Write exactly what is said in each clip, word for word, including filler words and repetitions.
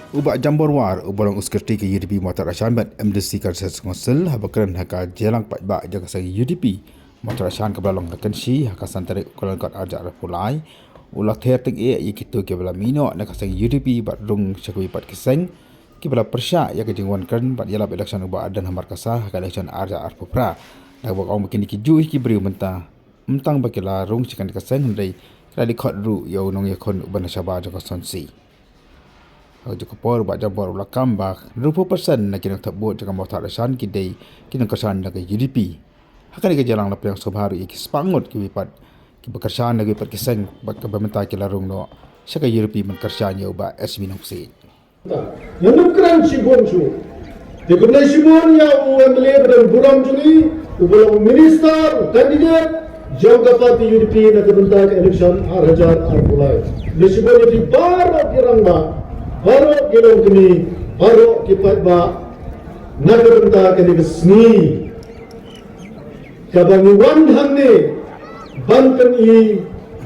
U Bah Jambor War, uba long u Secretary ka U D P Mawthadraishan bad M D C ka Resource Council, haba kren ha ka jingïalang paidbah jong ka seng U D P Mawthadraishan kaba la long ha Kynshi ha ka san tarik u Kyllalyngkot ar hajar arphew lai, u la ther tyngeh ïa kito kiba la mih noh na ka seng U D P bad rung sha kiwei pat ki seng, kiba la pyrshah ïa ka jingwan kren bad ïalap election u Bah Ardent Hamarkasa ha ka election ar hajar arphew phra. Da kaba ong ba kine ki juh hi ki briew mynta, ym tang ba ki la rung sha kane ka seng hynrei ki la dei khot ruh ïa u nongïakhun uba na shaba jong ka Sonsi. Ha kajuh ka por u Bah Jambor u la kam ba hynriewphew percent na ki nongthep vote jong ka Mawthadraishan ki dei ki nongkyrshan na ka U D P. Ha kane ka jingïalang la pdiang sngewbha ruh ïa ki spah ngut kiwei pat kiba kyrshan na kiwei pat ki seng bad kaba mynta ki la rung noh sha ka U D P ban kyrshan ïa u Bah S B Nongsiej. Ngan ym kren shibun shuh. Te khublei shibun ïa u M L A ba don burom jong ngi, uba long u minister, u candidate jong ka party U D P na ka bynta ka election ar hajar arphew lai. Khublei shibun ïa phi baroh ki rangbah, baroh ki longkmie, baroh ki paidbah na ka bynta kane ka sngi. Kaba ngi wan hangne ban pyni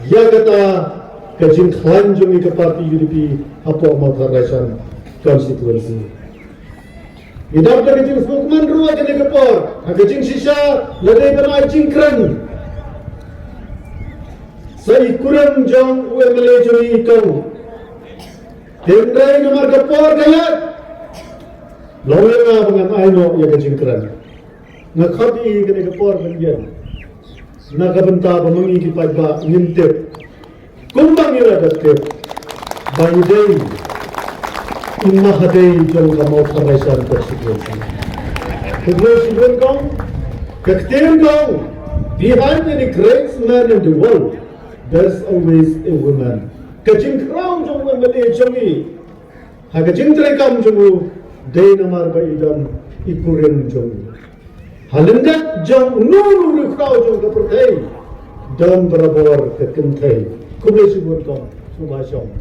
ïa kata ka jingkhlaiñ jong ngi ka party U D P hapoh Mawthadraishan constituency. Ngi dap da ka jingsngewkmen ruh ha kane ka por, ha ka jingshisha lada ban ai jingkren sa i kurim jong u M L A jong ngi i kong. Hynrei namar ka por ka ïaid, long ïa nga ba ngan ai noh ïa ka jingkren. Nga khot ïa i kane ka por ban ïeng na ka bynta ba ma ngi ki paidbah ngin tip kumba ngi la dep tip ba i dei i Mahadei jong ka Mawthadraishan constituency. Khublei shibun kong. Ka ktien kong, behind any great man in the world, there's always a woman. Ka jingkhraw jong u M L A jong ngi ha ka jingtrei kam jong u dei namar ba i don i kurim jong u. Ha lyndet jong uno uno u riewkhraw jong ka pyrthei don barabor ka kynthei. Khublei shibun kong, sngewbha shong.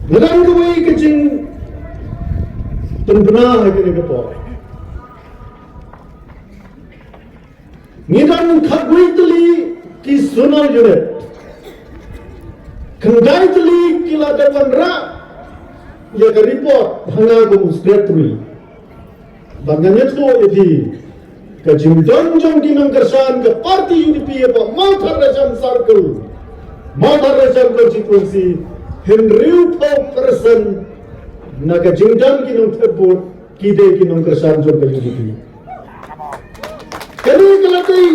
Nga don kawei ka jingpynbna ha kane ka por. Ngi don khatwei tylli ki zonal unit. Khyndai tylli ki la dep wanrah ïa ka report ha nga kum u secretary. Bad ngan ïathuh ïa phi ka jingdon jong ki nongkyrshan ka party U D P hapoh Mawthadraishan Circle, Mawthadraishan constituency, hynriewphew percent na ka jingdon ki nongthep vote ki dei ki nongkyrshan jong ka U D P. Kane ka la dei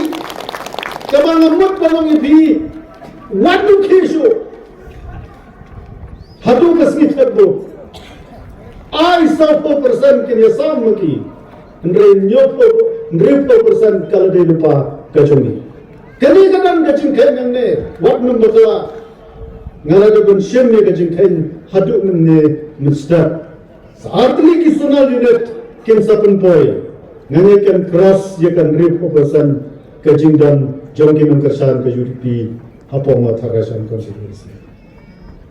kaba nga mut ban ong ïa phi, wat nym khih shuh. Haduh ka sngi thep vote, ai sawphew percent kin ïasam ma ki. Hynrei hynñiewphew, hynriewphew percent ka la dei lypa ka jong ngi. Kane ka don ka jingkheiñ hangne, wat nym bakla. Nga la dep ban shim ïa ka jingkheiñ haduh mynne mynstep. Sa ar tylli ki zonal unit kin sa pynpoi. Nga ngeit kan cross ïa ka hynriewphew percent ka jingdon jong ki nongkyrshan ka U D P hapoh Mawthadraishan constituency.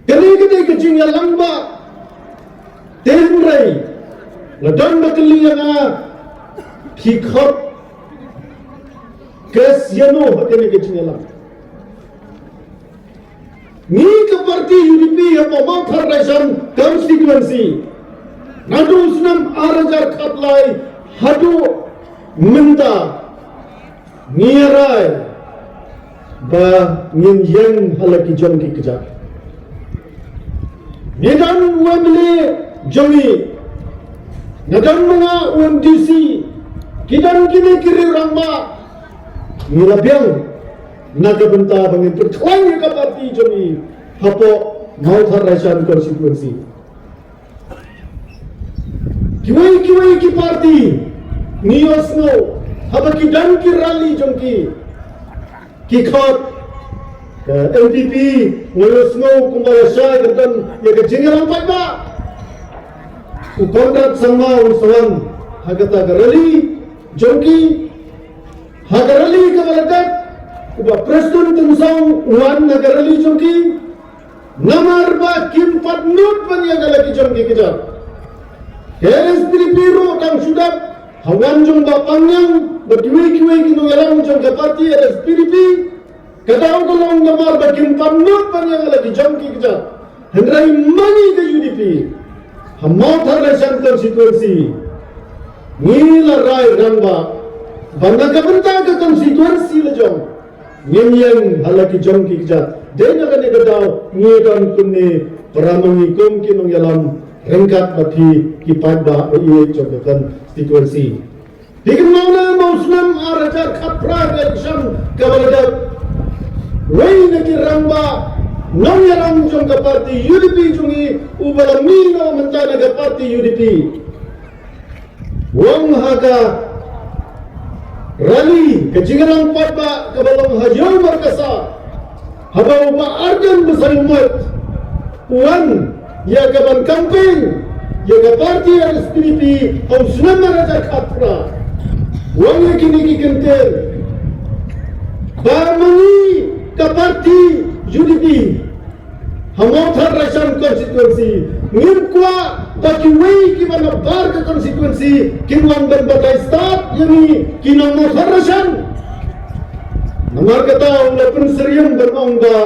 Kane ka dei ka jingïalang ba te hynrei la don ba kylli ïa nga, phi khot case ïano ha kane ka jingïalang. Ngi ka party U D P hapoh Mawthadraishan constituency, naduh u snem ar hajar khatlai haduh mynta, ngi rai ba ngin ïeng ha la ki jong ki kjat. Ngi don u M L A jong ngi, nga don ma nga u M D C, ki don kine ki riew rangbah. Ngi la biang na ka bynta ba ngin pynkhlaiñ ïa ka party jong ngi hapoh Mawthadraishan constituency. Kiwei kiwei ki party ngi ïohsngew haba ki don ki rally jong ki, ki khot, ka N P P, ngi ïohsngew kumba lashai ka don ïa ka jingïalang paidbah. U Conrad Sangma u sa wan ha kata ka rally jong ki. Ha ka rally kaba la dep, u Bah Prestone Tynsong u wan ha ka rally jong ki. Namar ba kim pat nud ban ïeng ha la ki jong ki kjat. Ka L S P D P ruh tang shu dep ha wan jong Bah Pangngiang bad kiwei kiwei ki nongïalam jong ka party L S P D P. Ka daw ka long namar ba kim pat nud ban ïeng ha la ki jong ki kjat. Hynrei ma ngi ka U D P ha Mawthadraishan constituency, ngi la rai rangbah ba na ka bynta ka constituency la jong, ngin ïeng ha la ki jong ki kjat. Dei na kane ka daw ngi don kumne para ma ngi kum ki nongïalam ryngkat bad phi ki paidbah ba ïeit jong ka constituency. Phi kynmaw ne em ba u snem ar hajar khatphra ka election kaba la dep, uwei na ki rangbah nongïalam jong ka party U D P jong ngi uba la mih noh mynta na ka party U D P, u ong ha ka rally, ka jingïalang paidbah kaba long ha Ïew Markasa, haba u Bah Ardent Basaiawmoit u wan ïa ka ban campaign ïa ka party S P D P ha u snem ar hajar khatphra, u ong ïa kine ki kyntien ba ma ngi ka party U D P ha Mawthadraishan constituency, ngim kwah ba kiwei kiba na bar ka constituency kin wan ban batai stad ïa ngi ki nong Mawthadraishan. Namar kata u la pynsyriem ban ong ba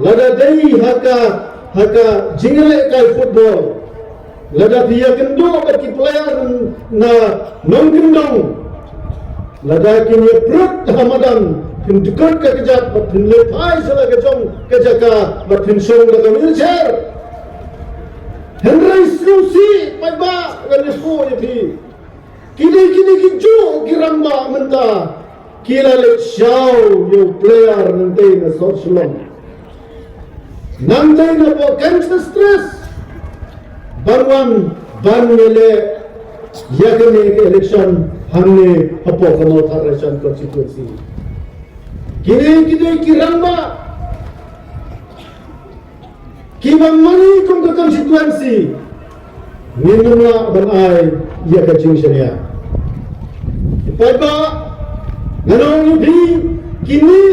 lada dei ha ka, ha ka jingïalehkai football, lada phi ïakynduh bad ki player na nongkyndong, lada kin ïa prut ha madan, phin dkut ka kjat bad phin leit phai sha la ka jong ka jaka bad phin shong da ka wheelchair. Hynrei sngewsih paidbah, ngan ïathuh ïa phi, kine, kine ki juh ki rangbah mynta ki la leit shaw ïa u player nangtei na sor Shillong, nangtei na poh Kansas Trust, ban wan ban ïaleh ïa kane ka election hangne hapoh ka Mawthadraishan constituency. Kine, kine ki rangbah kiba ma ngi kum ka constituency ngin ym lah ban ai ïa ka jingshaniah. Paidbah, ngan ong ïa phi, kine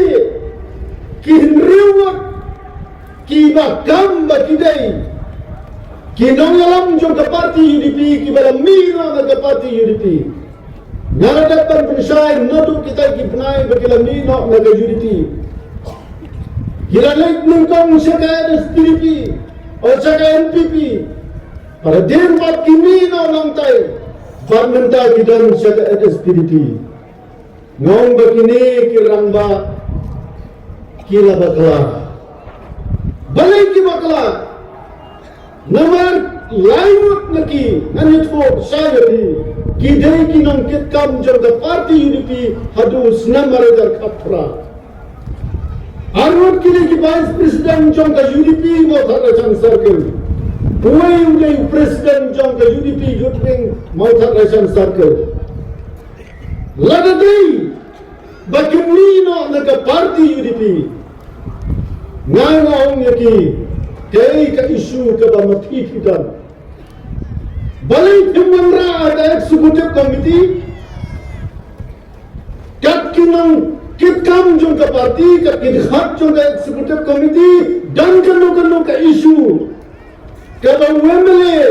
ki hynriew ngut kiba kam ba ki dei ki nongïalam jong ka party U D P, kiba la mih noh na ka party U D P. Nga la dep ban pynshai naduh kita ki bnai ba ki la mih noh na ka U D P. Ki la leit nyngkong sha ka S P D P, o sha ka N P P. Bad hadien pat ki mih noh nangtai, bad mynta ki don sha ka S P D P. Nga ong ba kine ki rangbah ki la bakla. Balei ki bakla? Namar lai ngut na ki, ngan ïathuh shai ïa phi, ki dei ki nongkitkam jong ka party U D P haduh u snem ar hajar khatphra. Ar ngut ki dei ki vice president jong ka U D P Mawthadraishan Circle. Uwei u dei u president jong ka U D P Youth Wing Mawthadraishan Circle. Lada dei ba kin mih noh na ka party U D P, nga ong ïa ki, kaei ka issue kaba ma phi phi don? Balei phim wanrah ha ka executive committee? Kat ki nongkitkam jong ka party, kat ki dkhot jong ka executive committee, don kano kano ka issue kaba u M L A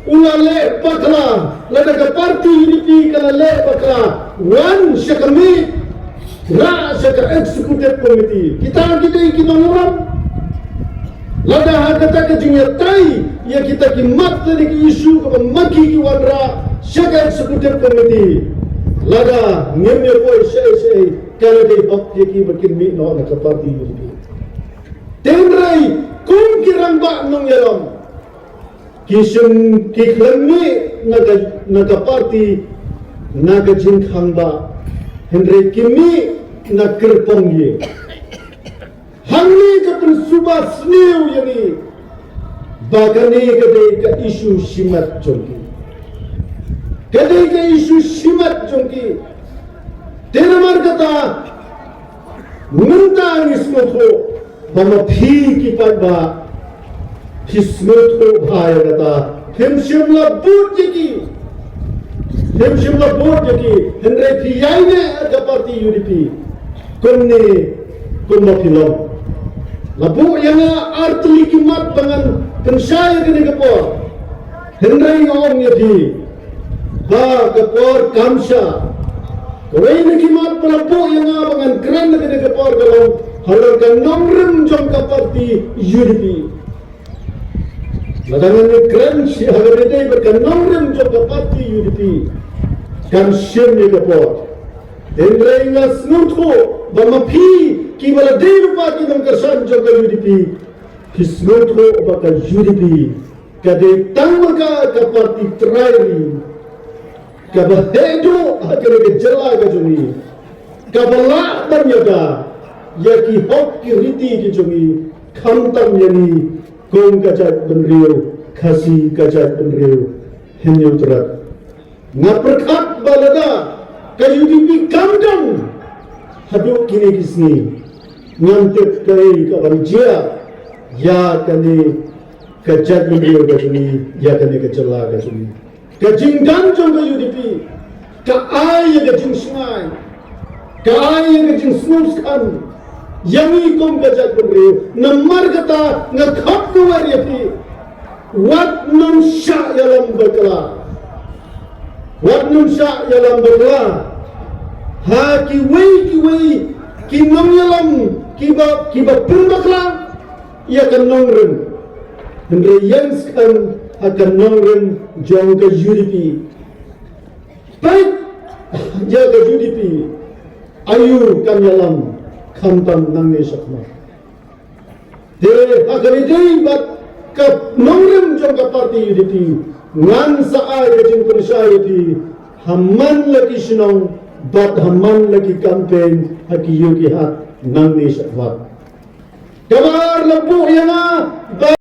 u la leh bakla, lada ka party U D P ka la leh bakla, wan sha ka miet, rah sha ka executive committee. Kita ki dei ki nongïalam. Lada ha kata ka jingïatai ïa kita ki mat lane ki issue kaba ma ki ki wanrah sha ka executive committee, lada ngim ïa poi shaei shaei, ka la dei hok ïa ki ba kin mih noh na ka party U D P. Hynrei kum ki rangbah nongïalam, ki shim, ki khlem mih na ka, na ka party na ka jingkhangbah, hynrei ki mih na kyrpong ïing. Hangne ka pynsuba sniew ïa ngi ba kane ka dei ka issue shimet jong ki. Ka dei ka issue shimet jong ki. Te namar kata, mynta ngi sngewthuh ba ma phi ki paidbah phi sngewthuh bha ïa kata. Phim shym la bud ïa ki. Phim shym la bud ïa ki. Hynrei phi ïaineh ïa ka party U D P. Kumne kumba phi long. La buh ïa nga ar tylli ki mat ba ngan pynshai ïa kane ka por. Hynrei nga ong ïa phi ba ka por kam shah. Kawei na ki mat ba la buh ïa nga ba ngan kren ha kane ka por ka long halor ka nongrim jong ka party U D P. Lada ngan ïakren shi ha kane dei ba ka nongrim jong ka party U D P kan shim ïa ka por. Hynrei nga sngewthuh ba ma phi kiba la dei lypa ki nongkyrshan jong ka U D P, phi sngewthuh ba ka U D P ka dei tang ma ka ka party trai ri kaba heh duh ha kane ka jylla ka jong ngi, kaba lah ban ïada ïa ki hok ki riti ki jong ngi, khamtam ïa ngi kum ka jaitbynriew Khasi, ka jaitbynriew Hynñiewtrep. Nga pyrkhat ba lada ka U D P kam don haduh kine ki sngi, ngam tip kaei ka ban jia ïa kane ka jaitbynriew ka jong ngi, ïa kane ka jylla ka jong ngi. Ka jingdon jong ka U D P ka ai ïa ka jingshngaiñ, ka ai ïa ka jingsngewskhem ïa ngi kum ka jaitbynriew. Namar kata nga khot kawei ïa phi, wat nym shah ïalam bakla. Wat nym shah ïalam bakla ha kiwei kiwei ki nongïalam kiba, kiba pynbakla ïa ka nongrim. Hynrei ïeng skhem ha ka nongrim jong ka U D P. Peit ïa ka U D P, aïu kan ïalam khamtam nangne shakhmat. Te ha kane dei bad ka nongrim jong ka party U D P, ngan sa ai ka jingpynshai ïa phi ha man la ki shnong bad ha man la ki campaign, ha ki ïew ki hat nangne shakhmat. Kaba ar la buh ïa nga ba